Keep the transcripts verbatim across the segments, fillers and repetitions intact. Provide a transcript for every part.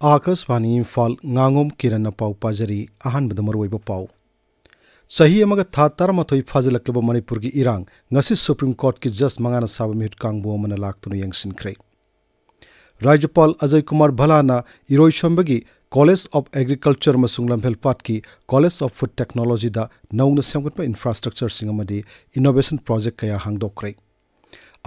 ꯑꯥꯀꯥꯁꯕꯥꯅꯤ ꯏꯝꯐꯥꯜ, ꯉꯥꯉꯣꯝ ꯀꯤꯔꯟꯅ ꯄꯥꯎ ꯄꯥꯖꯔꯤ꯫ ꯑꯍꯥꯟꯕꯗ ꯃꯔꯨꯑꯣꯏꯕ ꯄꯥꯎ꯫ ꯆꯍꯤ ꯑꯃꯒ ꯊꯥ ꯇꯔꯥꯃꯥꯊꯣꯏ ꯐꯥꯖꯤꯜꯂꯛꯂꯕ ꯃꯅꯤꯄꯨꯔꯒꯤ ꯏꯔꯥꯡ ꯉꯁꯤ ꯁꯨꯄ꯭ꯔꯤꯝ ꯀꯣꯔꯠꯀꯤ ꯖꯖ ꯃꯉꯥꯅ ꯁꯥꯕ ꯃꯤꯍꯨꯠ ꯀꯥꯡꯕꯨ ꯑꯃꯅ ꯂꯥꯛꯇꯨꯅ ꯌꯦꯡꯁꯤꯟꯈ꯭ꯔꯦ꯫ ꯔꯥꯖ꯭ꯌꯄꯥꯜ Ajay Kumar ꯚꯜꯂꯥꯅ ꯏꯔꯣꯏꯁꯦꯝꯕꯒꯤ college of agriculture ꯑꯃꯁꯨꯡ ꯂꯝꯐꯦꯜꯄꯥꯠꯀꯤ ꯀꯣꯂꯦꯖ ꯑꯣꯐ ꯐꯨꯗ ꯇꯦꯛꯅꯣꯂꯣꯖꯤꯗ ꯅꯧꯅ ꯁꯦꯝꯒꯠꯄ ꯏꯟꯐ꯭ꯔꯥꯁ꯭ꯇ꯭ꯔꯛꯆꯔꯁꯤꯡ ꯑꯃꯗꯤ ꯏꯅꯣꯚꯦꯁꯟ ꯄ꯭ꯔꯣꯖꯦꯛ ꯀꯌꯥ ꯍꯥꯡꯗꯣꯛꯈ꯭ꯔꯦ꯫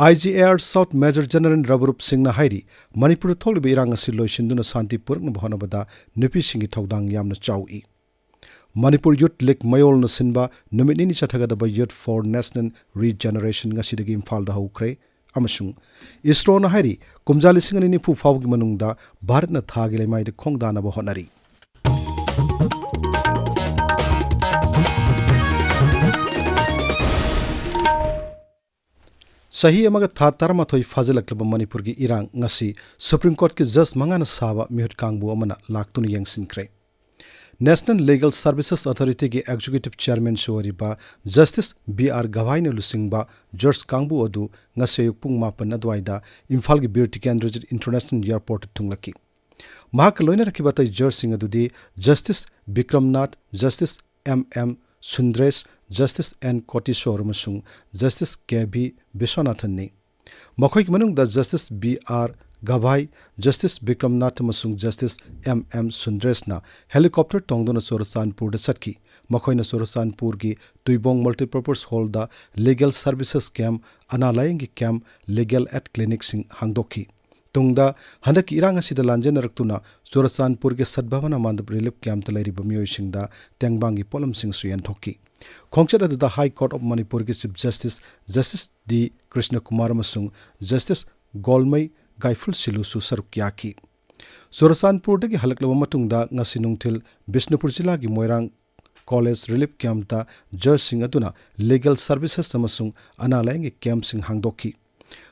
I G A R south major general Rabroop ꯁꯤꯡꯅ ꯍꯥꯏꯔꯤ, ꯃꯅꯤꯄꯨꯔꯗ ꯊꯣꯛꯂꯤꯕ ꯏꯔꯥꯡ ꯑꯁꯤ ꯂꯣꯏꯁꯤꯟꯗꯨꯅ ꯁꯥꯟꯇꯤ ꯄꯨꯔꯛꯅꯕ ꯍꯣꯠꯅꯕꯗ ꯅꯨꯄꯤꯁꯤꯡꯒꯤ ꯊꯧꯗꯥꯡ ꯌꯥꯝꯅ ꯆꯥꯎꯏ꯫ ꯃꯅꯤꯄꯨꯔ ꯌꯨꯊ ꯂꯤꯒ ꯃꯌꯣꯜꯅ ꯁꯤꯟꯕ ꯅꯨꯃꯤꯠ ꯅꯤꯅꯤ ꯆꯠꯊꯒꯗꯕ ꯌꯨꯊ ꯐꯣꯔ ꯅꯦꯁꯅꯦꯜ ꯔꯤꯖꯦꯅꯔꯦꯁꯟ ꯉꯁꯤꯗꯒꯤ ꯏꯝꯐꯥꯜꯗ ꯍꯧꯈ꯭ꯔꯦ꯫ ꯑꯃꯁꯨꯡ ꯏꯁꯔꯣꯅ ꯍꯥꯏꯔꯤ, ꯀꯨꯝꯖꯥ ꯂꯤꯁꯤꯡ ꯑꯅꯤ ꯅꯤꯐꯨ ꯐꯥꯎꯕꯒꯤ ꯃꯅꯨꯡꯗ ꯚꯥꯔꯠꯅ ꯊꯥꯒꯤ ꯂꯩꯃꯥꯏꯗ ꯈꯣꯡꯗꯥꯅꯕ ꯍꯣꯠꯅꯔꯤ꯫ ꯆꯍꯤ ꯑꯃꯒ ꯊꯥ ꯇꯔꯥꯃꯥꯊꯣꯏ ꯐꯥꯖꯤꯜꯂꯛꯂꯕ ꯃꯅꯤꯄꯨꯔꯒꯤ ꯏꯔꯥꯡ ꯉꯁꯤ ꯁꯨꯄ꯭ꯔꯤꯝ ꯀꯣꯔꯠꯀꯤ ꯖꯖ ꯃꯉꯥꯅ ꯁꯥꯕ ꯃꯤꯍꯨꯠ ꯀꯥꯡꯕꯨ ꯑꯃꯅ ꯂꯥꯛꯇꯨꯅ ꯌꯦꯡꯁꯤꯟꯈ꯭ꯔꯦ꯫ ꯅꯦꯁꯅꯦꯜ ꯂꯤꯒꯦꯜ ꯁꯔꯚꯤꯁꯦꯁ ꯑꯣꯊꯣꯔꯤꯇꯤꯒꯤ ꯑꯦꯛꯖꯤꯀ꯭ꯌꯨꯇꯤꯚ ꯆꯤꯌꯔꯃꯦꯟꯁꯨ ꯑꯣꯏꯔꯤꯕ ꯖꯁꯇꯤꯁ ꯕꯤ ꯑꯥꯔ ꯒꯚꯥꯏꯅ ꯂꯨꯆꯤꯡꯕ ꯖꯖ ꯀꯥꯡꯕꯨ ꯑꯗꯨ ꯉꯁꯤ ꯑꯌꯨꯛ ꯄꯨꯡ ꯃꯥꯄꯟ ꯑꯗꯨꯋꯥꯏꯗ ꯏꯝꯐꯥꯜꯒꯤ ꯕꯤꯔ ꯇꯤꯀꯦꯟꯗ꯭ꯔꯖꯤꯠ ꯏꯟꯇꯔꯅꯦꯁꯅꯦꯜ ꯑꯦꯌꯔꯄꯣꯔꯠꯇ ꯊꯨꯡꯂꯛꯈꯤ꯫ ꯃꯍꯥꯛꯀ ꯂꯣꯏꯅꯔꯛꯈꯤꯕ ꯑꯇꯩ ꯖꯖꯁꯤꯡ ꯑꯗꯨꯗꯤ justice Vikramnath, justice M M Sundresh, justice N Kotiswar ꯑꯃꯁꯨꯡ ꯖꯁꯇꯤꯁ ꯀꯦ ꯚꯤ ꯕꯤꯁ꯭ꯋꯥꯅꯥꯊꯟꯅꯤ꯫ ꯃꯈꯣꯏꯒꯤ ꯃꯅꯨꯡꯗ justice B R Gavai, justice Vikramnath ꯑꯃꯁꯨꯡ ꯖꯁꯇꯤꯁ ꯑꯦꯝ ꯑꯦꯝ ꯁꯨꯟꯗ꯭ꯔꯦꯁꯅ ꯍꯦꯂꯤꯀꯣꯞꯇꯔ ꯇꯣꯡꯗꯨꯅ ꯆꯨꯔꯆꯥꯟꯄꯨꯔꯗ ꯆꯠꯈꯤ꯫ ꯃꯈꯣꯏꯅ ꯆꯨꯔꯆꯥꯟꯄꯨꯔꯒꯤ ꯇꯨꯏꯕꯣꯡ ꯃꯜꯇꯤꯄꯔꯄꯁ ꯍꯣꯜꯗ ꯂꯤꯒꯦꯜ ꯁꯔꯚꯤꯁꯦꯁ ꯀꯦꯝꯞ, ꯑꯅꯥ ꯂꯥꯌꯦꯡꯒꯤ ꯀꯦꯝꯞ, ꯂꯤꯒꯦꯜ ꯑꯦꯗ ꯀ꯭ꯂꯤꯅꯤꯛꯁꯤꯡ ꯍꯥꯡꯗꯣꯛꯈꯤ꯫ ꯇꯨꯡꯗ ꯍꯟꯗꯛꯀꯤ ꯏꯔꯥꯡ ꯑꯁꯤꯗ ꯂꯥꯟꯖꯦꯟꯅꯔꯛꯇꯨꯅ ꯆꯨꯔꯆꯥꯟꯄꯨꯔꯒꯤ ꯁꯠꯚꯥꯕꯅꯥ ꯃꯟꯗꯞ ꯔꯤꯂꯤꯐ ꯀꯦꯝꯞꯇ ꯂꯩꯔꯤꯕ ꯃꯤꯑꯣꯏꯁꯤꯡꯗ ꯇꯦꯡꯕꯥꯡꯒꯤ ꯄꯣꯠꯂꯝꯁꯤꯡꯁꯨ ꯌꯦꯟꯊꯣꯛꯈꯤ꯫ ꯈꯣꯡꯆꯠ ꯑꯗꯨꯗ ꯍꯥꯏ ꯀꯣꯔꯠ ꯑꯣꯐ ꯃꯅꯤꯄꯨꯔꯒꯤ ꯆꯤꯐ ꯖꯁꯇꯤꯁ, ꯖꯁꯇꯤꯁ ꯗꯤ ꯀ꯭ꯔꯤꯁꯅꯀꯨꯃꯥꯔ ꯑꯃꯁꯨꯡ ꯖꯁꯇꯤꯁ ꯒꯣꯜꯃꯩ ꯒꯥꯏꯐꯨꯜꯁꯤꯂꯨꯁꯨ ꯁꯔꯨꯛ ꯌꯥꯈꯤ꯫ ꯆꯨꯔꯆꯥꯟꯄꯨꯔꯗꯒꯤ ꯍꯜꯂꯛꯂꯕ ꯃꯇꯨꯡꯗ ꯉꯁꯤ ꯅꯨꯡꯊꯤꯜ ꯕꯤꯁꯅꯨꯄꯨꯔ ꯖꯤꯂꯥꯒꯤ ꯃꯣꯏꯔꯥꯡ ꯀꯣꯂꯦꯖ ꯔꯤꯂꯤꯐ ꯀꯦꯝꯞꯇ ꯖꯖꯁꯤꯡ ꯑꯗꯨꯅ ꯂꯤꯒꯦꯜ ꯁꯔꯚꯤꯁꯦꯁ ꯑꯃꯁꯨꯡ ꯑꯅꯥ ꯂꯥꯌꯦꯡꯒꯤ ꯀꯦꯝꯞꯁꯤꯡ ꯍꯥꯡꯗꯣꯛꯈꯤ꯫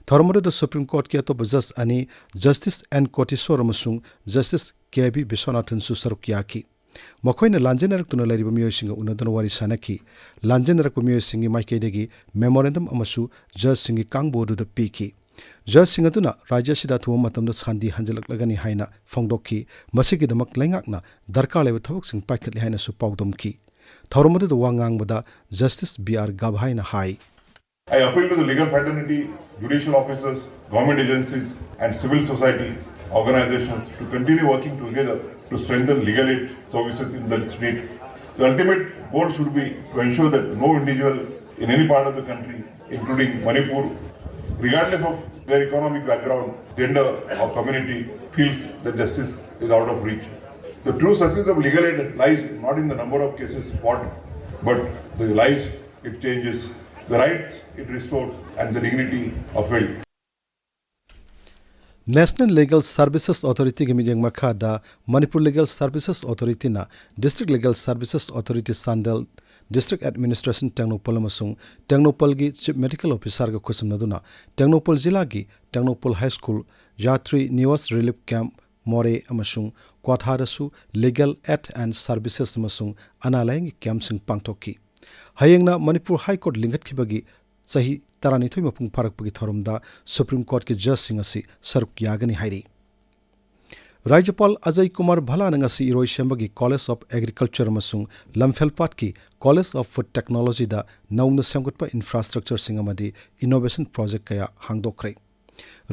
ꯊꯧꯔꯝ ꯑꯗꯨꯗ ꯁꯨꯄ꯭ꯔꯤꯝ ꯀꯣꯔꯠꯀꯤ ꯑꯇꯣꯞꯄ ꯖꯖ ꯑꯅꯤ, ꯖꯁꯇꯤꯁ ꯑꯦꯟ ꯀꯣꯇꯤꯁꯣꯔ ꯑꯃꯁꯨꯡ ꯖꯁꯇꯤꯁ ꯀꯦ ꯚꯤ ꯕꯤꯁ꯭ꯋꯥꯅꯥꯊꯟꯁꯨ ꯁꯔꯨꯛ ꯌꯥꯈꯤ꯫ ꯃꯈꯣꯏꯅ ꯂꯥꯟꯖꯦꯟꯅꯔꯛꯇꯨꯅ ꯂꯩꯔꯤꯕ ꯃꯤꯑꯣꯏꯁꯤꯡꯒ ꯎꯅꯗꯨꯅ ꯋꯥꯔꯤ ꯁꯥꯅꯈꯤ꯫ ꯂꯥꯟꯖꯦꯟꯅꯔꯛꯄ ꯃꯤꯑꯣꯏꯁꯤꯡꯒꯤ ꯃꯥꯏꯀꯩꯗꯒꯤ ꯃꯦꯃꯣꯔꯦꯟꯗꯝ ꯑꯃꯁꯨ ꯖꯖꯁꯤꯡꯒꯤ ꯀꯥꯡꯕꯨ ꯑꯗꯨꯗ ꯄꯤꯈꯤ꯫ ꯖꯖꯁꯤꯡ ꯑꯗꯨꯅ ꯔꯥꯖ꯭ꯌ ꯑꯁꯤꯗ ꯑꯊꯨꯕ ꯃꯇꯝꯗ ꯁꯥꯟꯇꯤ ꯍꯟꯖꯤꯜꯂꯛꯂꯒꯅꯤ ꯍꯥꯏꯅ ꯐꯣꯡꯗꯣꯛꯈꯤ꯫ ꯃꯁꯤꯒꯤꯗꯃꯛ ꯂꯩꯉꯥꯛꯅ ꯗꯔꯀꯥꯔ ꯂꯩꯕ ꯊꯕꯛꯁꯤꯡ ꯄꯥꯏꯈꯠꯂꯤ ꯍꯥꯏꯅꯁꯨ ꯄꯥꯎꯗꯝꯈꯤ꯫ ꯊꯧꯔꯝ ꯑꯗꯨꯗ ꯋꯥ ꯉꯥꯡꯕꯗ ꯖꯁꯇꯤꯁ ꯕꯤ ꯑꯥꯔ ꯒꯚꯥꯏꯅ ꯍꯥꯏ, I appeal to the legal fraternity, judicial officers, government agencies, and civil society organizations to continue working together to strengthen legal aid services in the state. The ultimate goal should be to ensure that no individual in any part of the country, including Manipur, regardless of their economic background, gender, or community, feels that justice is out of reach. The true success of legal aid lies not in the number of cases fought, but the lives it changes, the rights it restores, and the dignity of wealth. National Legal Services Authority ꯒꯤ ꯃꯤꯠꯌꯦꯡ ꯃꯈꯥꯗ Manipur Legal Services Authority ꯅ District Legal Services Authority Chandel, District Administration Tengnoupal ꯑꯃꯁꯨꯡ ꯇꯦꯡꯅꯧꯄꯜꯒꯤ Chief Medical Officer ꯒ ꯈꯨꯠꯁꯝꯅꯗꯨꯅ ꯇꯦꯡꯅꯧꯄꯜ ꯖꯤꯂꯥꯒꯤ Tengnoupal High School, ꯌꯥꯇ꯭ꯔꯤ ꯅꯤꯋꯥꯁ Relief Camp, ꯃꯣꯔꯦ ꯑꯃꯁꯨꯡ ꯀ꯭ꯋꯥꯊꯥꯗꯁꯨ Legal Aid and Services ꯑꯃꯁꯨꯡ ꯑꯅꯥ ꯂꯥꯌꯦꯡꯒꯤ campꯁꯤꯡ ꯄꯥꯡꯊꯣꯛꯈꯤ꯫ ꯍꯌꯦꯡꯅ ꯃꯅꯤꯄꯨꯔ High Court ꯂꯤꯡꯈꯠꯈꯤꯕꯒꯤ ꯆꯍꯤ ꯇꯔꯥꯅꯤꯊꯣꯏ ꯃꯄꯨꯡ ꯐꯥꯔꯛꯄꯒꯤ ꯊꯧꯔꯝꯗ Supreme Court ꯀꯤ ꯖꯖꯁꯤꯡ ꯑꯁꯤ ꯁꯔꯨꯛ ꯌꯥꯒꯅꯤ ꯍꯥꯏꯔꯤ꯫ ꯔꯥꯖ꯭ꯌꯄꯥꯜ ꯑꯖꯌ ꯀꯨꯃꯥꯔ ꯚꯜꯂꯥꯅ ꯉꯁꯤ ꯏꯔꯣꯏꯁꯦꯝꯕꯒꯤ College of Agriculture ꯑꯃꯁꯨꯡ ꯂꯝꯐꯦꯜꯄꯥꯠꯀꯤ College of Food Technology ꯗ ꯅꯧꯅ ꯁꯦꯝꯒꯠꯄ infrastructureꯁꯤꯡ ꯑꯃꯗꯤ innovation project ꯀꯌꯥ ꯍꯥꯡꯗꯣꯛꯈ꯭ꯔꯦ꯫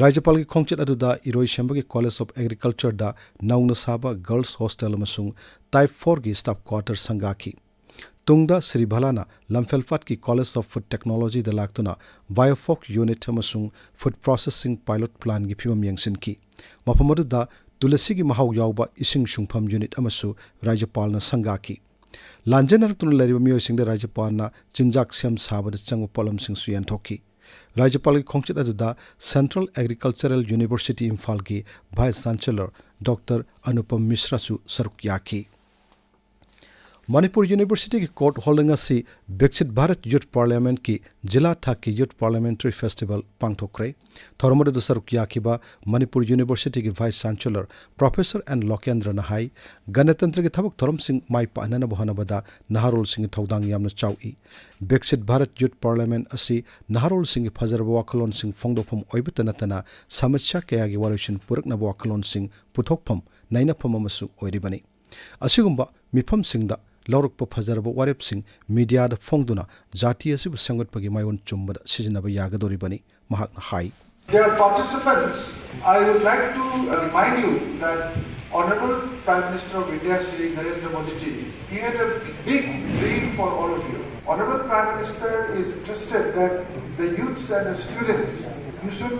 ꯔꯥꯖ꯭ꯌꯄꯥꯜꯒꯤ ꯈꯣꯡꯆꯠ ꯑꯗꯨꯗ ꯏꯔꯣꯏꯁꯦꯝꯕꯒꯤ College of Agriculture ꯗ ꯅꯧꯅ ꯁꯥꯕ Girls Hostel ꯑꯃꯁꯨꯡ Type four ꯒꯤ staff quarter ꯁꯪꯒꯥꯈꯤ꯫ ꯇꯨꯡꯗ Shri ꯚꯜꯂꯥꯅ ꯂꯝꯐꯦꯜꯄꯥꯠꯀꯤ College of Food Technology ꯗ ꯂꯥꯛꯇꯨꯅ Biofork Unit ꯑꯃꯁꯨꯡ Food Processing Pilot Plant ꯀꯤ ꯐꯤꯚꯝ ꯌꯦꯡꯁꯤꯟꯈꯤ꯫ ꯃꯐꯝ ꯑꯗꯨꯗ ꯇꯨꯂꯁꯤꯒꯤ ꯃꯍꯥꯎ ꯌꯥꯎꯕ ꯏꯁꯤꯡ ꯁꯨꯡꯐꯝ unit ꯑꯃꯁꯨ ꯔꯥꯖ꯭ꯌꯄꯥꯜꯅ ꯁꯪꯒꯥꯈꯤ꯫ ꯂꯥꯟꯖꯦꯟꯅꯔꯛꯇꯨꯅ ꯂꯩꯔꯤꯕ ꯃꯤꯑꯣꯏꯁꯤꯡꯗ ꯔꯥꯖ꯭ꯌꯄꯥꯜꯅ ꯆꯤꯟꯖꯥꯛ ꯁꯦꯝ ꯁꯥꯕꯗ ꯆꯪꯕ ꯄꯣꯠꯂꯝꯁꯤꯡꯁꯨ ꯌꯦꯟꯊꯣꯛꯈꯤ꯫ ꯔꯥꯖ꯭ꯌꯄꯥꯜꯒꯤ ꯈꯣꯡꯆꯠ ꯑꯗꯨꯗ Central Agricultural University ꯏꯝꯐꯥꯜꯒꯤ Vice Chancellor Doctor ꯑꯅꯨꯄꯝ ꯃꯤꯁ꯭ꯔꯥꯁꯨ ꯁꯔꯨꯛ ꯌꯥꯈꯤ꯫ ꯃꯅꯤꯄꯨꯔ ꯌꯨꯅꯤꯚꯔꯁꯤꯇꯤꯒꯤ ꯀꯣꯔꯠ ꯍꯣꯜꯗ ꯉꯁꯤ ꯕꯤꯛꯁꯤꯠ ꯚꯥꯔꯠ ꯌꯨꯠ ꯄꯥꯔꯂꯤꯌꯥꯃꯦꯟꯠꯀꯤ ꯖꯤꯂꯥ ꯊꯥꯛꯀꯤ ꯌꯨꯠ ꯄꯥꯔꯂꯤꯌꯥꯃꯦꯟꯇꯔꯤ ꯐꯦꯁꯇꯤꯚꯦꯜ ꯄꯥꯡꯊꯣꯛꯈ꯭ꯔꯦ꯫ ꯊꯧꯔꯝ ꯑꯗꯨꯗ ꯁꯔꯨꯛ ꯌꯥꯈꯤꯕ ꯃꯅꯤꯄꯨꯔ ꯌꯨꯅꯤꯚꯔꯁꯤꯇꯤꯒꯤ ꯚꯥꯏꯁ ꯆꯥꯟꯁꯦꯂꯔ ꯄ꯭ꯔꯣꯐꯦꯁꯔ ꯑꯦꯟ ꯂꯣꯀꯦꯟꯗ꯭ꯔꯅ ꯍꯥꯏ, ꯒꯅꯇꯟꯇ꯭ꯔꯒꯤ ꯊꯕꯛ ꯊꯧꯔꯝꯁꯤꯡ ꯃꯥꯏ ꯄꯥꯛꯍꯟꯅꯕ ꯍꯣꯠꯅꯕꯗ ꯅꯍꯥꯔꯣꯜꯁꯤꯡꯒꯤ ꯊꯧꯗꯥꯡ ꯌꯥꯝꯅ ꯆꯥꯎꯏ꯫ ꯕꯤꯛꯁꯤꯠ ꯚꯥꯔꯠ ꯌꯨꯠ ꯄꯥꯔꯂꯤꯌꯥꯃꯦꯟꯠ ꯑꯁꯤ ꯅꯍꯥꯔꯣꯜꯁꯤꯡꯒꯤ ꯐꯖꯔꯕ ꯋꯥꯈꯜꯂꯣꯟꯁꯤꯡ ꯐꯣꯡꯗꯣꯛꯐꯝ ꯑꯣꯏꯕꯇ ꯅꯠꯇꯅ ꯁꯃꯁ꯭ꯌꯥ ꯀꯌꯥꯒꯤ ꯋꯥꯔꯣꯏꯁꯤꯟ ꯄꯨꯔꯛꯅꯕ ꯋꯥꯈꯜꯂꯣꯟꯁꯤꯡ ꯄꯨꯊꯣꯛꯐꯝ ꯅꯩꯅꯐꯝ ꯑꯃꯁꯨ ꯑꯣꯏꯔꯤꯕꯅꯤ꯫ ꯑꯁꯤꯒꯨꯝꯕ ꯃꯤꯐꯝꯁꯤꯡꯗ ꯂꯧꯔꯛꯄ ꯐꯖꯔꯕ ꯋꯥꯔꯦꯞꯁꯤꯡ ꯃꯤꯗꯤꯌꯥꯗ ꯐꯣꯡꯗꯨꯅ ꯖꯥꯇꯤ ꯑꯁꯤꯕꯨ ꯁꯦꯝꯒꯠꯄꯒꯤ ꯃꯥꯏꯑꯣꯟ ꯆꯨꯝꯕꯗ ꯁꯤꯖꯤꯟꯅꯕ ꯌꯥꯒꯗꯧꯔꯤꯕꯅꯤ, ꯃꯍꯥꯛꯅ ꯍꯥꯏ꯫ Dear participants, I would like to remind you that Honorable Prime Minister of India, Shri Narendra Modi ji, he had a big dream for all of you. Honorable Prime Minister is interested that the youths and the students, you should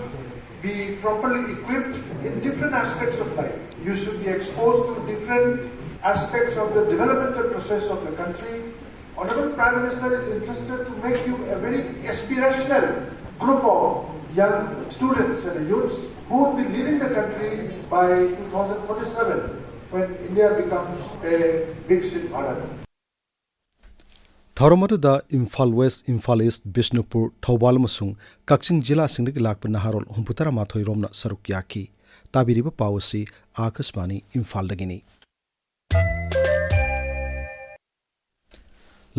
be properly equipped in different aspects of life. You should be exposed to different aspects of the developmental process of the country. Honorable Prime Minister is interested to make you a very aspirational group of young students and youths who would be leading the country by two thousand forty-seven, when India becomes a Viksit Bharat. ꯊꯧꯔꯝ ꯑꯗꯨꯗ Imphal west, Imphal ꯏꯁ, ꯕꯤꯁꯅꯨꯄꯨꯔ, ꯊꯧꯕꯥꯜ ꯑꯃꯁꯨꯡ ꯀꯛꯆꯤꯡ ꯖꯤꯂꯥꯁꯤꯡꯗꯒꯤ ꯂꯥꯛꯄ ꯅꯍꯥꯔꯣꯜ ꯍꯨꯝꯐꯨꯇꯔꯥ ꯃꯥꯊꯣꯏ ꯔꯣꯝꯅ ꯁꯔꯨꯛ ꯌꯥꯈꯤ꯫ ꯇꯥꯕꯤꯔꯤꯕ ꯄꯥꯎ ꯑꯁꯤ ꯑꯥꯀꯥꯁꯕꯥꯅꯤ ꯏꯝꯐꯥꯜꯗꯒꯤꯅꯤ꯫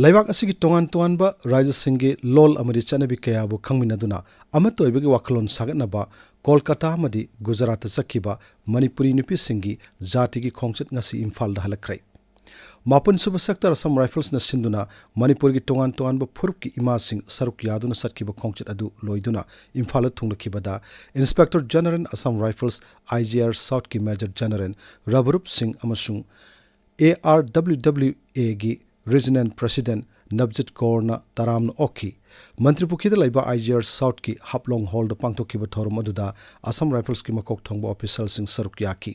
ꯂꯩꯕꯥꯛ ꯑꯁꯤꯒꯤ ꯇꯣꯉꯥꯟ ꯇꯣꯉꯥꯟꯕ ꯔꯥꯖ꯭ꯌꯁꯤꯡꯒꯤ ꯂꯣꯜ ꯑꯃꯗꯤ ꯆꯠꯅꯕꯤ ꯀꯌꯥꯕꯨ ꯈꯪꯃꯤꯟꯅꯗꯨꯅ ꯑꯃꯠꯇ ꯑꯣꯏꯕꯒꯤ ꯋꯥꯈꯜꯂꯣꯟ ꯁꯥꯒꯠꯅꯕ ꯀꯣꯜꯀꯥꯇꯥ ꯑꯃꯗꯤ ꯒꯨꯖꯔꯥꯠꯇ ꯆꯠꯈꯤꯕ ꯃꯅꯤꯄꯨꯔꯤ ꯅꯨꯄꯤꯁꯤꯡꯒꯤ ꯖꯥꯇꯤꯒꯤ ꯈꯣꯡꯆꯠ ꯉꯁꯤ ꯏꯝꯐꯥꯜꯗ ꯍꯜꯂꯛꯈ꯭ꯔꯦ꯫ ꯃꯥꯄꯟꯁꯨꯕ ꯁꯦꯛꯇꯔ ꯑꯁꯥꯝ ꯔꯥꯏꯐꯜꯁꯅ ꯁꯤꯟꯗꯨꯅ ꯃꯅꯤꯄꯨꯔꯒꯤ ꯇꯣꯉꯥꯟ ꯇꯣꯉꯥꯟꯕ ꯐꯨꯔꯨꯞꯀꯤ ꯏꯃꯥꯁꯤꯡ ꯁꯔꯨꯛ ꯌꯥꯗꯨꯅ ꯆꯠꯈꯤꯕ ꯈꯣꯡꯆꯠ ꯑꯗꯨ ꯂꯣꯏꯗꯨꯅ ꯏꯝꯐꯥꯜꯗ ꯊꯨꯡꯂꯈꯤꯕꯗ Inspector General Assam Rifles, I G R Southꯀꯤ Major General ꯔꯕꯔꯨꯞ ꯁꯤꯡ ꯑꯃꯁꯨꯡ A R W W Aꯒꯤ Regional President ꯅꯕꯖꯤꯠ ꯀꯧꯔꯅ ꯇꯔꯥꯝꯅ ꯑꯣꯛꯈꯤ꯫ ꯃꯟꯇ꯭ꯔꯤꯄꯨꯈ꯭ꯔꯤꯗ ꯂꯩꯕ I G R Southꯀꯤ ꯍꯥꯞꯂꯣꯡ ꯍꯣꯜꯗ ꯄꯥꯡꯊꯣꯛꯈꯤꯕ ꯊꯧꯔꯝ ꯑꯗꯨꯗ ꯑꯁꯥꯝ ꯔꯥꯏꯐꯜꯁꯀꯤ ꯃꯀꯣꯛ ꯊꯣꯡꯕ ꯑꯣꯐꯤꯁꯔꯁꯤꯡ ꯁꯔꯨꯛ ꯌꯥꯈꯤ꯫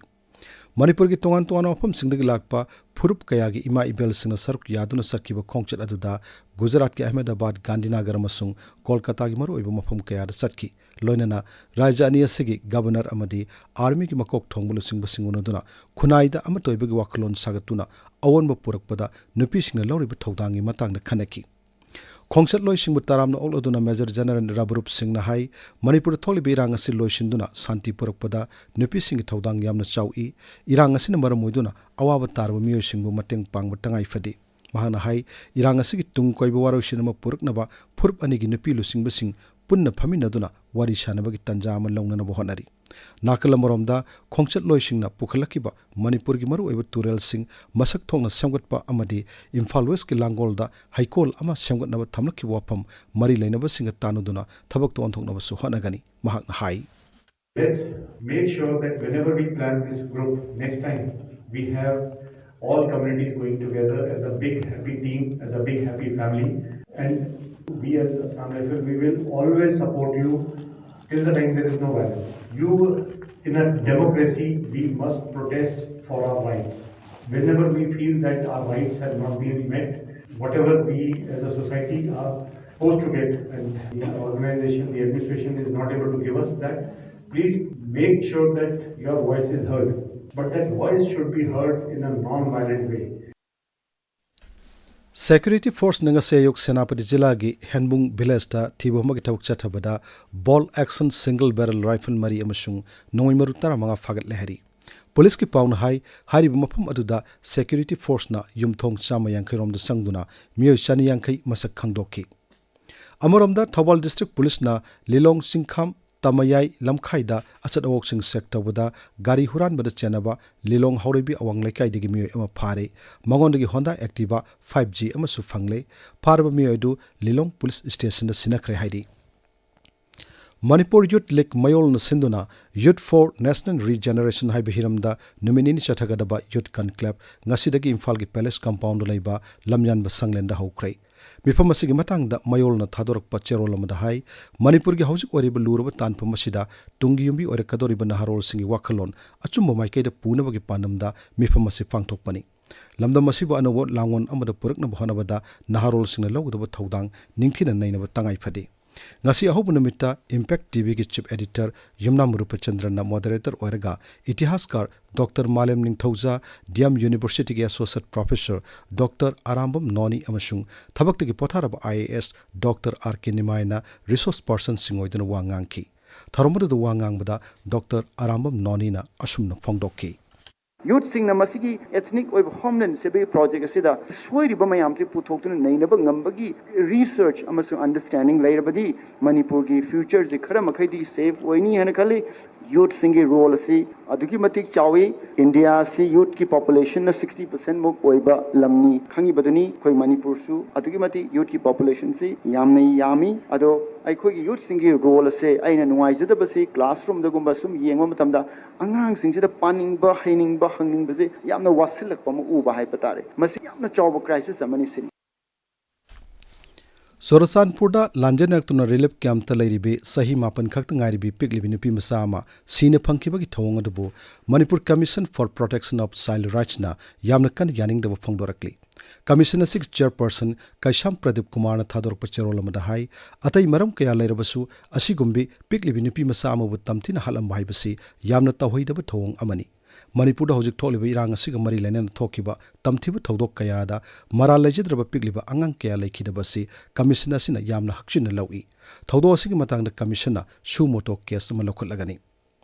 ꯃꯅꯤꯄꯨꯔꯒꯤ ꯇꯣꯉꯥꯟ ꯇꯣꯉꯥꯟꯕ ꯃꯐꯝꯁꯤꯡꯗꯒꯤ ꯂꯥꯛꯄ ꯐꯨꯔꯨꯞ ꯀꯌꯥꯒꯤ ꯏꯃꯥ ꯏꯕꯦꯜꯁꯤꯡꯅ ꯁꯔꯨꯛ ꯌꯥꯗꯨꯅ ꯆꯠꯈꯤꯕ ꯈꯣꯡꯆꯠ ꯑꯗꯨꯗ ꯒꯨꯖꯔꯥꯠꯀꯤ ꯑꯍꯃꯦꯗꯥꯕꯥꯗ, ꯒꯥꯟꯙꯤꯅꯒꯔ ꯑꯃꯁꯨꯡ ꯀꯣꯜꯀꯇꯥꯒꯤ ꯃꯔꯨꯑꯣꯏꯕ ꯃꯐꯝ ꯀꯌꯥꯗ ꯆꯠꯈꯤ꯫ ꯂꯣꯏꯅꯅ ꯔꯥꯖ꯭ꯌ ꯑꯅꯤ ꯑꯁꯤꯒꯤ ꯒꯕꯔꯅꯔ ꯑꯃꯗꯤ ꯑꯥꯔꯃꯤꯒꯤ ꯃꯀꯣꯛ ꯊꯣꯡꯕ ꯂꯨꯆꯤꯡꯕꯁꯤꯡ ꯎꯅꯗꯨꯅ ꯈꯨꯟꯅꯥꯏꯗ ꯑꯃꯠꯇ ꯑꯣꯏꯕꯒꯤ ꯋꯥꯈꯜꯂꯣꯟ ꯁꯥꯒꯠꯇꯨꯅ ꯑꯑꯣꯟꯕ ꯄꯨꯔꯛꯄꯗ ꯅꯨꯄꯤꯁꯤꯡꯅ ꯂꯧꯔꯤꯕ ꯊꯧꯗꯥꯡꯒꯤ ꯃꯇꯥꯡꯗ ꯈꯟꯅꯈꯤ꯫ ꯈꯣꯡꯆꯠꯂꯣꯏꯁꯤꯡꯕꯨ ꯇꯔꯥꯝꯅ ꯑꯣꯛꯂꯗꯨꯅ ꯃꯦꯖꯔ ꯖꯦꯅꯔꯦꯜ ꯔꯕꯔꯨꯞ ꯁꯤꯡꯅ ꯍꯥꯏ, ꯃꯅꯤꯄꯨꯔꯗ ꯊꯣꯛꯂꯤꯕ ꯏꯔꯥꯡ ꯑꯁꯤ ꯂꯣꯏꯁꯤꯟꯗꯨꯅ ꯁꯥꯟꯇꯤ ꯄꯨꯔꯛꯄꯗ ꯅꯨꯄꯤꯁꯤꯡꯒꯤ ꯊꯧꯗꯥꯡ ꯌꯥꯝꯅ ꯆꯥꯎꯏ꯫ ꯏꯔꯥꯡ ꯑꯁꯤꯅ ꯃꯔꯝ ꯑꯣꯏꯗꯨꯅ ꯑꯋꯥꯕ ꯇꯥꯔꯕ ꯃꯤꯑꯣꯏꯁꯤꯡꯕꯨ ꯃꯇꯦꯡ ꯄꯥꯡꯕ ꯇꯉꯥꯏ ꯐꯗꯦ꯫ ꯃꯍꯥꯛꯅ ꯍꯥꯏ, ꯏꯔꯥꯡ ꯑꯁꯤꯒꯤ ꯇꯨꯡ ꯀꯣꯏꯕ ꯋꯥꯔꯣꯏꯁꯤꯟ ꯑꯃ ꯄꯨꯔꯛꯅꯕ ꯐꯨꯔꯨꯞ ꯑꯅꯤꯒꯤ ꯅꯨꯄꯤ ꯂꯨꯆꯤꯡꯕꯁꯤꯡ ꯄꯨꯟꯅ ꯐꯝꯃꯤꯟꯅꯗꯨꯅ ꯋꯥꯔꯤ ꯁꯥꯅꯕꯒꯤ ꯇꯥꯟꯖꯥ ꯑꯃ ꯂꯧꯅꯅꯕ ꯍꯣꯠꯅꯔꯤ꯫ ꯅꯥꯀꯜ ꯑꯃꯔꯣꯝꯗ, ꯈꯣꯡꯆꯠꯂꯣꯏꯁꯤꯡꯅ ꯄꯨꯈꯠꯂꯛꯈꯤꯕ ꯃꯅꯤꯄꯨꯔꯒꯤ ꯃꯔꯨꯑꯣꯏꯕ ꯇꯨꯔꯦꯜꯁꯤꯡ ꯃꯁꯛ ꯊꯣꯛꯅ ꯁꯦꯝꯒꯠꯄ ꯑꯃꯗꯤ ꯏꯝꯐꯥꯜ ꯋꯦꯁꯀꯤ ꯂꯥꯡꯒꯣꯜꯗ ꯍꯩꯀꯣꯜ ꯑꯃ ꯁꯦꯝꯒꯠꯅꯕ ꯊꯝꯂꯛꯈꯤꯕ ꯋꯥꯐꯝ ꯃꯔꯤ ꯂꯩꯅꯕꯁꯤꯡꯒ ꯇꯥꯟꯅꯗꯨꯅ ꯊꯕꯛꯇ ꯑꯣꯟꯊꯣꯛꯅꯕꯁꯨ ꯍꯣꯠꯅꯒꯅꯤ꯫ ꯃꯍꯥꯛꯅ ꯍꯥꯏ, Let's make sure that whenever we plan this group next time, we have all communities going together as a big happy team, as a big happy family. And we as Assam Rifle, we will always support you till the time there is no violence. You, in a democracy, we must protest for our rights. Whenever we feel that our rights have not been met, whatever we as a society are supposed to get, and the organization, the administration is not able to give us that, please make sure that your voice is heard. But that voice should be heard in a non-violent way. Security ꯐꯣꯔꯁꯅ ꯉꯁꯤ ꯑꯌꯨꯛ ꯁꯦꯅꯥꯄꯇꯤ ꯖꯤꯂꯥꯒꯤ ꯍꯦꯟꯕꯨꯡ ꯚꯤꯂꯦꯖꯇ ꯊꯤꯕ ꯍꯨꯝꯕꯒꯤ ꯊꯕꯛ ꯆꯠꯊꯕꯗ ꯕꯣꯜ action single ꯕꯦꯔꯦꯜ rifle ꯃꯔꯤ ꯑꯃꯁꯨꯡ ꯅꯣꯡꯃꯩ ꯃꯔꯨ ꯇꯔꯥꯃꯉꯥ ꯐꯥꯒꯠꯂꯦ ꯍꯥꯏꯔꯤ꯫ ꯄꯨꯂꯤꯁꯀꯤ ꯄꯥꯎꯅ ꯍꯥꯏ, ꯍꯥꯏꯔꯤꯕ ꯃꯐꯝ ꯑꯗꯨꯗ ꯁꯦꯀ꯭ꯌꯨꯔꯤꯇꯤ ꯐꯣꯔꯁꯅ ꯌꯨꯝꯊꯣꯡ ꯆꯥꯝꯃ ꯌꯥꯡꯈꯩ ꯔꯣꯝꯗ ꯆꯪꯗꯨꯅ ꯃꯤꯑꯣꯏ ꯆꯅꯤ ꯌꯥꯡꯈꯩ ꯃꯁꯛ ꯈꯪꯗꯣꯛꯈꯤ꯫ ꯑꯃꯔꯣꯝꯗ, ꯊꯧꯕꯥꯜ ꯗꯤꯁꯇ꯭ꯔꯤꯛ ꯄꯨꯂꯤꯁꯅ ꯂꯤꯂꯣꯡ ꯆꯤꯡꯈꯥꯝ ꯇꯃꯌꯥꯏ ꯂꯝꯈꯥꯏꯗ ꯑꯆꯠ ꯑꯋꯣꯛꯁꯤꯡ ꯆꯦꯛ ꯇꯧꯕꯗ ꯒꯥꯔꯤ ꯍꯨꯔꯥꯟꯕꯗ ꯆꯦꯟꯅꯕ ꯂꯤꯂꯣꯡ ꯍꯥꯎꯔꯩꯕꯤ ꯑꯋꯥꯡ ꯂꯩꯀꯥꯏꯗꯒꯤ ꯃꯤꯑꯣꯏ ꯑꯃ ꯐꯥꯔꯦ꯫ ꯃꯉꯣꯟꯗꯒꯤ ꯍꯣꯟꯗꯥ ꯑꯦꯛꯇꯤꯚꯥ ꯐꯥꯏꯚ ꯖꯤ ꯑꯃꯁꯨ ꯐꯪꯂꯦ꯫ ꯐꯥꯔꯕ ꯃꯤꯑꯣꯏ ꯑꯗꯨ ꯂꯤꯂꯣꯡ ꯄꯨꯂꯤꯁ ꯁ꯭ꯇꯦꯁꯟꯗ ꯁꯤꯟꯅꯈ꯭ꯔꯦ ꯍꯥꯏꯔꯤ꯫ ꯃꯅꯤꯄꯨꯔ ꯌꯨꯠ ꯂꯤꯒ ꯃꯌꯣꯜꯅ ꯁꯤꯟꯗꯨꯅ Youth for National Regeneration ꯍꯥꯏꯕ ꯍꯤꯔꯝꯗ ꯅꯨꯃꯤꯠ ꯅꯤꯅꯤ ꯆꯠꯊꯒꯗꯕ ꯌꯨꯠ ꯀꯟꯀ꯭ꯂꯦꯕ ꯉꯁꯤꯗꯒꯤ ꯏꯝꯐꯥꯜꯒꯤ ꯄꯦꯂꯦꯁ ꯀꯝꯄꯥꯎꯟꯗ ꯂꯩꯕ ꯂꯝꯌꯥꯟꯕ ꯁꯪꯂꯦꯟꯗ ꯍꯧꯈ꯭ꯔꯦ꯫ ꯃꯤꯐꯝ ꯑꯁꯤꯒꯤ ꯃꯇꯥꯡꯗ ꯃꯌꯣꯜꯅ ꯊꯥꯗꯣꯔꯛꯄ ꯆꯦꯔꯣꯜ ꯑꯃꯗ ꯍꯥꯏ, ꯃꯅꯤꯄꯨꯔꯒꯤ ꯍꯧꯖꯤꯛ ꯑꯣꯏꯔꯤꯕ ꯂꯨꯔꯕ ꯇꯥꯟꯐꯝ ꯑꯁꯤꯗ ꯇꯨꯡꯒꯤ ꯌꯨꯝꯕꯤ ꯑꯣꯏꯔꯛꯀꯗꯧꯔꯤꯕ ꯅꯍꯥꯔꯣꯜꯁꯤꯡꯒꯤ ꯋꯥꯈꯜꯂꯣꯟ ꯑꯆꯨꯝꯕ ꯃꯥꯏꯀꯩꯗ ꯄꯨꯅꯕꯒꯤ ꯄꯥꯟꯗꯝꯗ ꯃꯤꯐꯝ ꯑꯁꯤ ꯄꯥꯡꯊꯣꯛꯄꯅꯤ꯫ ꯂꯝꯗꯝ ꯑꯁꯤꯕꯨ ꯑꯅꯧꯕ ꯂꯥꯡꯑꯣꯟ ꯑꯃꯗ ꯄꯨꯔꯛꯅꯕ ꯍꯣꯠꯅꯕꯗ ꯅꯍꯥꯔꯣꯜꯁꯤꯡꯅ ꯂꯧꯒꯗꯕ ꯊꯧꯗꯥꯡ ꯅꯤꯡꯊꯤꯅ ꯅꯩꯅꯕ ꯇꯉꯥꯏ ꯐꯗꯦ꯫ ꯉꯁꯤ ꯑꯍꯧꯕ ꯅꯨꯃꯤꯠꯇ Impact ꯇꯤ ꯚꯤꯒꯤ chief editor ꯌꯨꯝꯅꯥꯝ ꯔꯨꯄꯆꯟꯗ꯭ꯔꯟꯅ moderator ꯑꯣꯏꯔꯒ ꯏꯇꯤꯍꯥꯁꯀꯥꯔ doctor Malem Ningthouja, D M ꯌꯨꯅꯤꯚꯔꯁꯤꯇꯤꯒꯤ associate professor doctor Arambam Noni ꯑꯃꯁꯨꯡ ꯊꯕꯛꯇꯒꯤ ꯄꯣꯊꯥꯔꯕ I A S doctor R K ꯅꯤꯃꯥꯏꯅ resource personꯁꯤꯡ ꯑꯣꯏꯗꯨꯅ ꯋꯥ ꯉꯥꯡꯈꯤ꯫ ꯊꯧꯔꯝ ꯑꯗꯨꯗ ꯋꯥ ꯉꯥꯡꯕꯗ ꯗꯣꯛꯇꯔ ꯑꯔꯥꯝꯕꯝ ꯅꯣꯅꯤꯅ ꯑꯁꯨꯝꯅ ꯐꯣꯡꯗꯣꯛꯈꯤ꯫ Youthꯁꯤꯡꯅ ꯃꯁꯤꯒꯤ ethnic ꯑꯣꯏꯕ homeland saving project ꯑꯁꯤꯗ ꯁꯣꯏꯔꯤꯕ ꯃꯌꯥꯝꯁꯤ ꯄꯨꯊꯣꯛꯇꯨꯅ ꯅꯩꯅꯕ ꯉꯝꯕꯒꯤ research ꯑꯃꯁꯨꯡ understanding ꯂꯩꯔꯕꯗꯤ ꯃꯅꯤꯄꯨꯔꯒꯤ futureꯁꯤ ꯈꯔ ꯃꯈꯩꯗꯤ safe ꯑꯣꯏꯅꯤ ꯍꯥꯏꯅ ꯈꯜꯂꯤ꯫ Youthꯁꯤꯡꯒꯤ role ꯑꯁꯤ ꯑꯗꯨꯛꯀꯤ ꯃꯇꯤꯛ ꯆꯥꯎꯏ꯫ ꯏꯟꯗꯤꯌꯥ ꯑꯁꯤ youthꯀꯤ populationꯅ sixty percent ꯃꯨꯛ ꯑꯣꯏꯕ ꯂꯝꯅꯤ ꯈꯪꯉꯤꯕꯗꯨꯅꯤ꯫ ꯑꯩꯈꯣꯏ ꯃꯅꯤꯄꯨꯔꯁꯨ ꯑꯗꯨꯛꯀꯤ ꯃꯇꯤꯛ youthꯀꯤ populationꯁꯤ ꯌꯥꯝꯅ ꯌꯥꯝꯃꯤ꯫ ꯑꯗꯣ ꯑꯩꯈꯣꯏꯒꯤ youthꯁꯤꯡꯒꯤ role ꯑꯁꯦ ꯑꯩꯅ ꯅꯨꯡꯉꯥꯏꯖꯗꯕꯁꯤ classroomꯗꯒꯨꯝꯕ ꯁꯨꯝ ꯌꯦꯡꯕ ꯃꯇꯝꯗ ꯑꯉꯥꯡꯁꯤꯡꯁꯤꯗ ꯄꯥꯅꯤꯡꯕ, ꯍꯩꯅꯤꯡꯕ, ꯍꯪꯅꯤꯡꯕꯁꯦ ꯌꯥꯝꯅ ꯋꯥꯠꯁꯤꯜꯂꯛꯄ ꯑꯃ ꯎꯕ ꯍꯥꯏꯕ ꯇꯥꯔꯦ꯫ ꯃꯁꯤ ꯌꯥꯝꯅ ꯆꯥꯎꯕ crisis ꯑꯃꯅꯤ ꯁꯤꯅꯤ꯫ ꯆꯨꯔꯆꯥꯟꯄꯨꯔꯗ ꯂꯥꯟꯖꯦꯟꯅꯔꯛꯇꯨꯅ relief campꯇ ꯂꯩꯔꯤꯕꯤ ꯆꯍꯤ ꯃꯥꯄꯟ ꯈꯛꯇ ꯉꯥꯏꯔꯤꯕꯤ ꯄꯤꯛꯂꯤꯕꯤ ꯅꯨꯄꯤ ꯃꯆꯥ ꯑꯃ ꯁꯤꯅ ꯐꯪꯈꯤꯕꯒꯤ ꯊꯧꯑꯣꯡ ꯑꯗꯨꯕꯨ Manipur Commission for Protection of Child Rightsꯅ ꯌꯥꯝꯅ ꯀꯟꯅ ꯌꯥꯅꯤꯡꯗꯕ ꯐꯣꯡꯗꯣꯔꯛꯂꯤ꯫ Commission ꯑꯁꯤꯒꯤ chairperson ꯀꯩꯁꯥꯝ ꯄ꯭ꯔꯗꯤꯞ ꯀꯨꯃꯥꯔꯅ ꯊꯥꯗꯣꯔꯛꯄ ꯆꯦꯔꯣꯜ ꯑꯃꯗ ꯍꯥꯏ, ꯑꯇꯩ ꯃꯔꯝ ꯀꯌꯥ ꯂꯩꯔꯕꯁꯨ ꯑꯁꯤꯒꯨꯝꯕꯤ ꯄꯤꯛꯂꯤꯕꯤ ꯅꯨꯄꯤ ꯃꯆꯥ ꯑꯃꯕꯨ ꯇꯝꯊꯤꯅ ꯍꯥꯠꯂꯝꯕ ꯍꯥꯏꯕꯁꯤ ꯌꯥꯝꯅ ꯇꯧꯍꯩꯗꯕ ꯊꯧꯑꯣꯡ ꯑꯃꯅꯤ꯫ ꯃꯅꯤꯄꯨꯔꯗ ꯍꯧꯖꯤꯛ ꯊꯣꯛꯂꯤꯕ ꯏꯔꯥꯡ ꯑꯁꯤꯒ ꯃꯔꯤ ꯂꯩꯅꯅ ꯊꯣꯛꯈꯤꯕ ꯇꯝꯊꯤꯕ ꯊꯧꯗꯣꯛ ꯀꯌꯥꯗ ꯃꯔꯥꯜ ꯂꯩꯖꯗ꯭ꯔꯕ ꯄꯤꯛꯂꯤꯕ ꯑꯉꯥꯡ ꯀꯌꯥ ꯂꯩꯈꯤꯗꯕ ꯑꯁꯤ commission ꯑꯁꯤꯅ ꯌꯥꯝꯅ ꯍꯛꯆꯤꯟꯅ ꯂꯧꯏ꯫ ꯊꯧꯗꯣꯛ ꯑꯁꯤꯒꯤ ꯃꯇꯥꯡꯗ commissionꯅ suo motu case ꯑꯃ ꯂꯧꯈꯠꯂꯒꯅꯤ꯫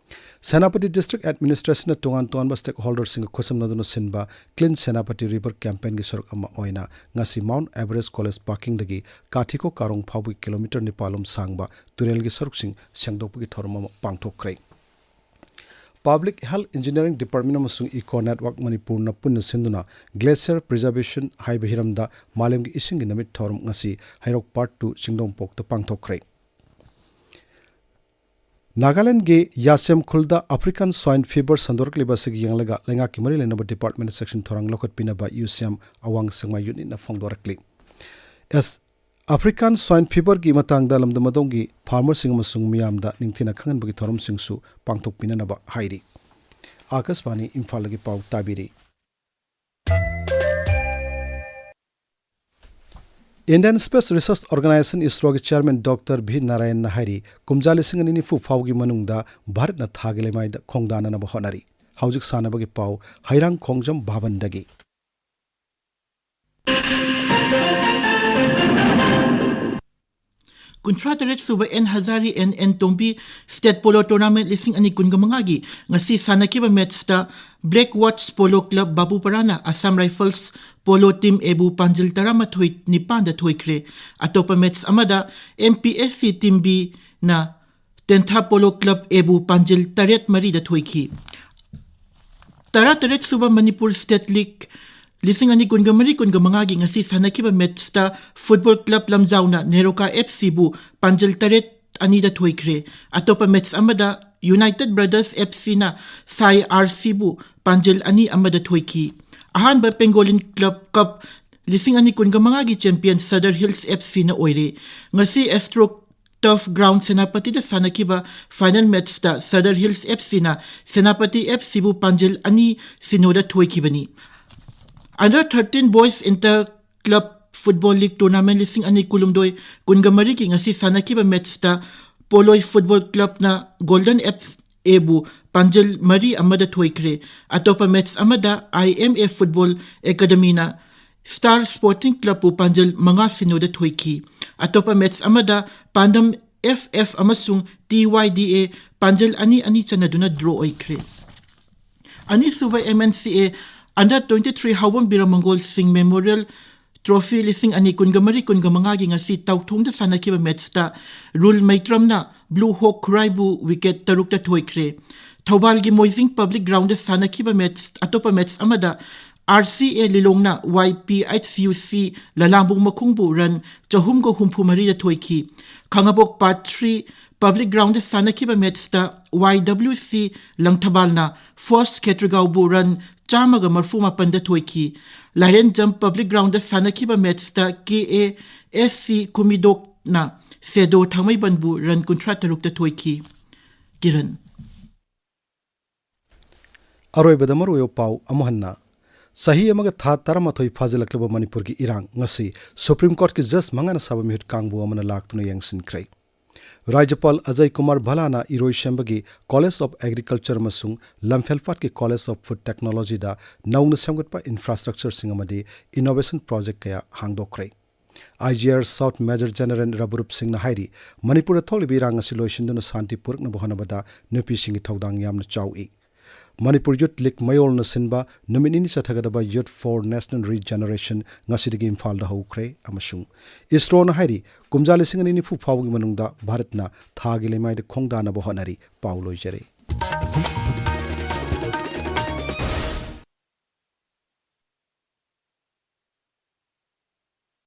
ꯁꯦꯅꯥꯄꯇꯤ district administrationꯅ ꯇꯣꯉꯥꯟ ꯇꯣꯉꯥꯟꯕ stakeholderꯁꯤꯡꯒ ꯈꯨꯠꯁꯝꯅꯗꯨꯅ ꯁꯤꯟꯕ Clean Senapati River campaignꯒꯤ ꯁꯔꯨꯛ ꯑꯃ ꯑꯣꯏꯅ ꯉꯁꯤ Mount Everest College parkingꯗꯒꯤ ꯀꯥꯊꯤꯀꯣ ꯀꯥꯔꯣꯡ ꯐꯥꯎꯕꯒꯤ kilometre ꯅꯤꯄꯥꯜ ꯂꯣꯝ ꯁꯥꯡꯕ ꯇꯨꯔꯦꯜꯒꯤ ꯁꯔꯨꯛꯁꯤꯡ ꯁꯦꯡꯗꯣꯛꯄꯒꯤ ꯊꯧꯔꯝ ꯑꯃ ꯄꯥꯡꯊꯣꯛꯈ꯭ꯔꯦ꯫ Public Health Engineering Department ꯑꯃꯁꯨꯡ Eco Network ꯃꯅꯤꯄꯨꯔꯅ ꯄꯨꯟꯅ ꯁꯤꯟꯗꯨꯅ Glacier Preservation ꯍꯥꯏꯕ ꯍꯤꯔꯝꯗ ꯃꯥꯂꯦꯝꯒꯤ ꯏꯁꯤꯡꯒꯤ ꯅꯨꯃꯤꯠ ꯊꯧꯔꯝ ꯉꯁꯤ ꯍꯩꯔꯣꯛ Part two ꯆꯤꯡꯗꯣꯡꯄꯣꯛꯇ ꯄꯥꯡꯊꯣꯛꯈ꯭ꯔꯦ꯫ ꯅꯥꯒꯥꯂꯦꯟꯗꯒꯤ ꯌꯥꯁꯦꯝ ꯈꯨꯜꯗ African Swine Fever ꯁꯟꯗꯣꯔꯛꯂꯤꯕ ꯑꯁꯤꯒ ꯌꯦꯡꯂꯒ ꯂꯩꯉꯥꯛꯀꯤ ꯃꯔꯤ ꯂꯩꯅꯕ department ꯆꯦꯛꯁꯤꯟ ꯊꯧꯔꯥꯡ ꯂꯧꯈꯠꯄꯤꯅꯕ ꯌꯨꯁꯤꯌꯥꯝ ꯑꯋꯥꯡ ꯁꯦꯛꯃꯥꯏ unitꯅ ꯐꯣꯡꯗꯣꯔꯛꯂꯤ꯫ ꯑꯦꯁ ꯑꯐ꯭ꯔꯤꯀꯥꯟ ꯁ꯭ꯋꯥꯏꯟ ꯐꯤꯚꯔꯒꯤ ꯃꯇꯥꯡꯗ ꯂꯝꯗꯝ ꯑꯗꯣꯝꯒꯤ ꯐꯥꯔꯃꯔꯁꯤꯡ ꯑꯃꯁꯨꯡ ꯃꯤꯌꯥꯝꯗ ꯅꯤꯡꯊꯤꯅ ꯈꯪꯍꯟꯕꯒꯤ ꯊꯧꯔꯝꯁꯤꯡꯁꯨ ꯄꯥꯡꯊꯣꯛꯄꯤꯅꯅꯕ ꯍꯥꯏꯔꯤ꯫ ꯑꯥꯀꯥꯁꯕꯥꯅꯤ ꯏꯝꯐꯥꯜꯗꯒꯤ ꯄꯥꯎ ꯇꯥꯕꯤꯔꯤ꯫ Indian Space Research Organisation, ꯏꯁꯔꯣꯒꯤ ꯆꯤꯌꯔꯃꯦꯟ ꯗꯣꯛꯇꯔ ꯚꯤ ꯅꯥꯔꯥꯌꯟꯅ ꯍꯥꯏꯔꯤ, ꯀꯨꯝꯖꯥ ꯂꯤꯁꯤꯡ ꯑꯅꯤ ꯅꯤꯐꯨ ꯐꯥꯎꯒꯤ ꯃꯅꯨꯡꯗ ꯚꯥꯔꯠꯅ ꯊꯥꯒꯤ ꯂꯩꯃꯥꯏꯗ ꯈꯣꯡꯗꯥꯅꯅꯕ ꯍꯣꯠꯅꯔꯤ꯫ ꯍꯧꯖꯤꯛ ꯁꯥꯟꯅꯕꯒꯤ ꯄꯥꯎ, ꯍꯩꯔꯥꯡꯈꯣꯡꯖꯝ ꯚꯥꯕꯟꯗꯒꯤ꯫ ꯀꯨꯟꯊ꯭ꯔꯥ ꯇꯔꯦꯠ ꯁꯨꯕ N Hazari N N Tombi state polo tournament ꯂꯤꯁꯤꯡ ꯑꯅꯤ ꯀꯨꯟꯒ ꯃꯉꯥꯒꯤ ꯉꯁꯤ ꯁꯥꯟꯅꯈꯤꯕ ꯃꯦꯠꯁꯇ ꯕ꯭ꯂꯦꯛ ꯋꯥꯠꯆ ꯄꯣꯂꯣ ꯀ꯭ꯂꯕ ꯕꯥꯕꯨꯄꯔꯥꯅ ꯑꯁꯥꯝ ꯔꯥꯏꯐꯜꯁ ꯄꯣꯂꯣ ꯇꯤꯝ ꯑꯦꯕꯨ ꯄꯥꯟꯖꯤꯜ ꯇꯔꯥꯃꯥꯊꯣꯏ ꯅꯤꯄꯥꯟꯗ ꯊꯣꯏꯈ꯭ꯔꯦ꯫ ꯑꯇꯣꯞꯄ ꯃꯦꯠꯁ ꯑꯃꯗ M P S C team ꯕꯤꯅ ꯇꯦꯟꯊꯥ ꯄꯣꯂꯣ ꯀ꯭ꯂꯕ ꯑꯦꯕꯨ ꯄꯥꯟꯖꯤꯜ ꯇꯔꯦꯠ ꯃꯔꯤꯗ ꯊꯣꯏꯈꯤ꯫ ꯇꯔꯥꯇꯔꯦꯠ ꯁꯨꯕ ꯃꯅꯤꯄꯨꯔ ꯁ꯭ꯇꯦꯠ ꯂꯤꯒ ꯂꯤꯁꯤꯡ ꯑꯅꯤ ꯀꯨꯟꯒ ꯃꯔꯤ ꯀꯨꯟꯒ ꯃꯉꯥꯒꯤ ꯉꯁꯤ ꯁꯥꯟꯅꯈꯤꯕ ꯃꯦꯠꯁꯇ ꯐꯨꯠꯕꯣꯜ ꯀ꯭ꯂꯕ ꯂꯝꯖꯥꯎꯅ ꯅꯦꯔꯣꯀꯥ ꯑꯦꯐ ꯁꯤꯕꯨ ꯄꯥꯟꯖꯤꯜ ꯇꯔꯦꯠ ꯑꯅꯤꯗ ꯊꯣꯏꯈ꯭ꯔꯦ꯫ ꯑꯇꯣꯞꯄ ꯃꯦꯠꯁ ꯑꯃꯗ ꯌꯨꯅꯥꯏꯇꯦꯗ ꯕ꯭ꯔꯗꯔꯁ ꯑꯦꯐ ꯁꯤꯅ ꯁꯥꯏ ꯑꯥꯔ ꯁꯤꯕꯨ ꯄꯥꯟꯖꯤꯜ ꯑꯅꯤ ꯑꯃꯗ ꯊꯣꯏꯈꯤ꯫ ꯑꯍꯥꯟꯕ ꯄꯦꯡꯒꯣꯂꯤꯟ ꯀ꯭ꯂꯕ ꯀꯞ ꯂꯤꯁꯤꯡ ꯑꯅꯤ ꯀꯨꯟꯒ ꯃꯉꯥꯒꯤ ꯆꯦꯝꯄꯤꯌꯟ ꯁꯗꯔ ꯍꯤꯜꯁ ꯑꯦꯐ ꯁꯤꯅ ꯑꯣꯏꯔꯦ꯫ ꯉꯁꯤ ꯑꯦꯁꯇ꯭ꯔꯣ ꯇꯔꯐ ꯒ꯭ꯔꯥꯎꯟ ꯁꯦꯅꯥꯄꯇꯤꯗ ꯁꯥꯟꯅꯈꯤꯕ ꯐꯥꯏꯅꯦꯜ ꯃꯦꯠꯁꯇ ꯁꯗꯔ ꯍꯤꯜꯁ ꯑꯦꯐ ꯁꯤꯅ ꯁꯦꯅꯥꯄꯇꯤ ꯑꯦꯐ ꯁꯤꯕꯨ ꯄꯥꯟꯖꯤꯜ ꯑꯅꯤ ꯁꯤꯅꯣꯗ ꯊꯣꯏꯈꯤꯕꯅꯤ꯫ Under thirteen boys inter club football league tournament ꯂꯤꯁꯤꯡ ꯑꯅꯤ ꯀꯨꯟꯍꯨꯝꯗꯣꯏ ꯀꯨꯟꯒ ꯃꯔꯤꯒꯤ ꯉꯁꯤ ꯁꯥꯟꯅꯈꯤꯕ ꯃꯦꯠꯁꯇ ꯄꯣꯂꯣꯏ ꯐꯨꯠꯕꯣꯜ ꯀ꯭ꯂꯕꯅ ꯒꯣꯜꯗꯟ ꯑꯦꯐ ꯑꯦꯕꯨ ꯄꯥꯟꯖꯤꯜ ꯃꯔꯤ ꯑꯃꯗ ꯊꯣꯏꯈ꯭ꯔꯦ꯫ ꯑꯇꯣꯞꯄ ꯃꯦꯠꯁ ꯑꯃꯗ ꯑꯥꯏ ꯑꯦꯝ ꯑꯦ ꯐꯨꯠꯕꯣꯜ ꯑꯦꯀꯥꯗꯃꯤꯅ ꯁ꯭ꯇꯥꯔ ꯁ꯭ꯄꯣꯔꯇꯤꯡ ꯀ꯭ꯂꯕꯄꯨ ꯄꯥꯟꯖꯤꯜ ꯃꯉꯥ ꯁꯤꯅꯣꯗ ꯊꯣꯏꯈꯤ꯫ ꯑꯇꯣꯞꯄ ꯃꯦꯠꯁ ꯑꯃꯗ ꯄꯥꯟꯗꯝ ꯑꯦꯐ ꯑꯦꯐ ꯑꯃꯁꯨꯡ ꯇꯤ ꯋꯥꯏ ꯗꯤ ꯑꯦ ꯄꯥꯟꯖꯤꯜ ꯑꯅꯤ ꯑꯅꯤ ꯆꯟꯅꯗꯨꯅ ꯗ꯭ꯔꯣ ꯑꯣꯏꯈ꯭ꯔꯦ꯫ ꯑꯅꯤꯁꯨꯕ M N C A under twenty three ꯍꯥꯎꯕꯝ ꯕꯤꯔꯃꯪꯒꯣꯜ ꯁꯤꯡ ꯃꯦꯃꯣꯔꯤꯌꯦꯜ ꯇ꯭ꯔꯣꯐꯤ ꯂꯤꯁꯤꯡ ꯑꯅꯤ ꯀꯨꯟꯒ ꯃꯔꯤ ꯀꯨꯟꯒ ꯃꯉꯥꯒꯤ ꯉꯁꯤ ꯇꯥꯎꯊꯣꯡꯗ ꯁꯥꯟꯅꯈꯤꯕ ꯃꯦꯠꯁꯇ ꯔꯨꯜ ꯃꯩꯇ꯭ꯔꯝꯅ ꯕ꯭ꯂꯨ ꯍꯣꯛ ꯈꯨꯔꯥꯏꯕꯨ ꯋꯤꯀꯦꯠ ꯇꯔꯨꯛꯇ ꯊꯣꯏꯈ꯭ꯔꯦ꯫ ꯊꯧꯕꯥꯜꯒꯤ ꯃꯣꯏꯖꯤꯡ ꯄꯕ꯭ꯂꯤꯛ ꯒ꯭ꯔꯥꯎꯟꯗ ꯁꯥꯟꯅꯈꯤꯕ ꯃꯦꯠꯁ, ꯑꯇꯣꯞꯄ ꯃꯦꯠꯁ ꯑꯃꯗ ꯑꯥꯔ ꯁꯤ ꯑꯦ ꯂꯤꯂꯣꯡꯅ ꯋꯥꯏ ꯄꯤ ꯑꯩꯆ ꯌꯨ ꯁꯤ ꯂꯂꯥꯝꯕꯨꯡ ꯃꯈꯣꯡꯕꯨ ꯔꯟ ꯆꯍꯨꯝꯒ ꯍꯨꯝꯐꯨ ꯃꯔꯤꯗ ꯊꯣꯏꯈꯤ꯫ ꯈꯥꯉꯕꯣꯛ ꯄꯥꯔꯠ ꯊ꯭ꯔꯤ ꯄꯕ꯭ꯂꯤꯛ ꯒ꯭ꯔꯥꯎꯟꯗ ꯁꯥꯟꯅꯈꯤꯕ ꯃꯦꯠꯁꯇ ꯋꯥꯏ ꯗꯕ꯭ꯂꯤꯎ ꯁꯤ ꯂꯪꯊꯕꯥꯜꯅ ꯐꯣꯔꯁ ꯈꯦꯇ꯭ꯔꯤꯒꯥꯎꯕꯨ ꯔꯟ ꯆꯥꯝꯃꯒ ꯃꯔꯐꯨ ꯃꯥꯄꯟꯗ ꯊꯣꯏꯈꯤ꯫ ꯂꯥꯏꯔꯦꯟꯖꯝ ꯄꯕ꯭ꯂꯤꯛ ꯒ꯭ꯔꯥꯎꯟꯗ ꯁꯥꯟꯅꯈꯤꯕ ꯃꯦꯠꯁꯇ K A S C ꯀꯨꯃꯤꯗꯣꯛꯅ ꯁꯦꯗꯣ ꯊꯥꯡꯃꯩꯕꯟꯕꯨ run ꯀꯨꯟꯊ꯭ꯔꯥ ꯇꯔꯨꯛꯇ ꯊꯣꯏꯈꯤ꯫ ꯀꯤꯔꯟ꯫ ꯑꯔꯣꯏꯕꯗ ꯃꯔꯨꯑꯣꯏꯕ ꯄꯥꯎ ꯑꯃꯨꯛ ꯍꯟꯅ꯫ ꯆꯍꯤ ꯑꯃꯒ ꯊꯥ ꯇꯔꯥꯃꯥꯊꯣꯏ ꯐꯥꯖꯤꯜꯂꯛꯂꯕ ꯃꯅꯤꯄꯨꯔꯒꯤ ꯏꯔꯥꯡ ꯉꯁꯤ ꯁꯨꯄ꯭ꯔꯤꯝ ꯀꯣꯔꯠꯀꯤ ꯖꯖ ꯃꯉꯥꯅ ꯁꯥꯕ ꯃꯤꯍꯨꯠ ꯀꯥꯡꯕꯨ ꯑꯃꯅ ꯂꯥꯛꯇꯨꯅ ꯌꯦꯡꯁꯤꯟꯈ꯭ꯔꯦ꯫ ꯔꯥꯖ꯭ꯌꯄꯥꯜ ꯑꯖꯌ ꯀꯨꯃꯥꯔ ꯚꯜꯂꯥꯅ ꯏꯔꯣꯏ ꯁꯦꯝꯕꯒꯤ ꯀꯣꯂꯦꯖ ꯑꯣꯐ ꯑꯦꯒ꯭ꯔꯤꯀꯜꯆꯔ ꯑꯃꯁꯨꯡ ꯂꯝꯐꯦꯜꯄꯥꯠꯀꯤ ꯀꯣꯂꯦꯖ ꯑꯣꯐ ꯐꯨꯗ ꯇꯦꯛꯅꯣꯂꯣꯖꯤꯗ ꯅꯧꯅ ꯁꯦꯝꯒꯠꯄ ꯏꯟꯐ꯭ꯔꯥꯁ꯭ꯇ꯭ꯔꯛꯆꯔꯁꯤꯡ ꯑꯃꯗꯤ ꯏꯅꯣꯚꯦꯁꯟ ꯄ꯭ꯔꯣꯖꯦꯛ ꯀꯌꯥ ꯍꯥꯡꯗꯣꯛꯈ꯭ꯔꯦ꯫ I G R south major general Rabroop ꯁꯤꯡꯅ ꯍꯥꯏꯔꯤ, ꯃꯅꯤꯄꯨꯔꯗ ꯊꯣꯛꯂꯤꯕ ꯏꯔꯥꯡ ꯑꯁꯤ ꯂꯣꯏꯁꯤꯟꯗꯨꯅ ꯁꯥꯟꯇꯤ ꯄꯨꯔꯛꯅꯕ ꯍꯣꯠꯅꯕꯗ ꯅꯨꯄꯤꯁꯤꯡꯒꯤ ꯊꯧꯗꯥꯡ ꯌꯥꯝꯅ ꯆꯥꯎꯏ꯫ ꯃꯅꯤꯄꯨꯔ ꯌꯨꯊ ꯂꯤꯒ ꯃꯌꯣꯜꯅ ꯁꯤꯟꯕ ꯅꯨꯃꯤꯠ ꯅꯤꯅꯤ ꯆꯠꯊꯒꯗꯕ ꯌꯨꯊ ꯐꯣꯔ ꯅꯦꯁꯅꯦꯜ ꯔꯤꯖꯦꯅꯔꯦꯁꯟ ꯉꯁꯤꯗꯒꯤ ꯏꯝꯐꯥꯜꯗ ꯍꯧꯈ꯭ꯔꯦ ꯑꯃꯁꯨꯡ ꯏꯁꯔꯣꯅ ꯍꯥꯏꯔꯤ, ꯀꯨꯝꯖꯥ ꯂꯤꯁꯤꯡ ꯑꯅꯤ ꯅꯤꯐꯨ ꯐꯥꯎꯕꯒꯤ ꯃꯅꯨꯡꯗ ꯚꯥꯔꯠꯅ ꯊꯥꯒꯤ ꯂꯩꯃꯥꯏꯗ ꯈꯣꯡꯗꯥꯅꯕ ꯍꯣꯠꯅꯔꯤ꯫ ꯄꯥꯎ ꯂꯣꯏꯖꯔꯦ꯫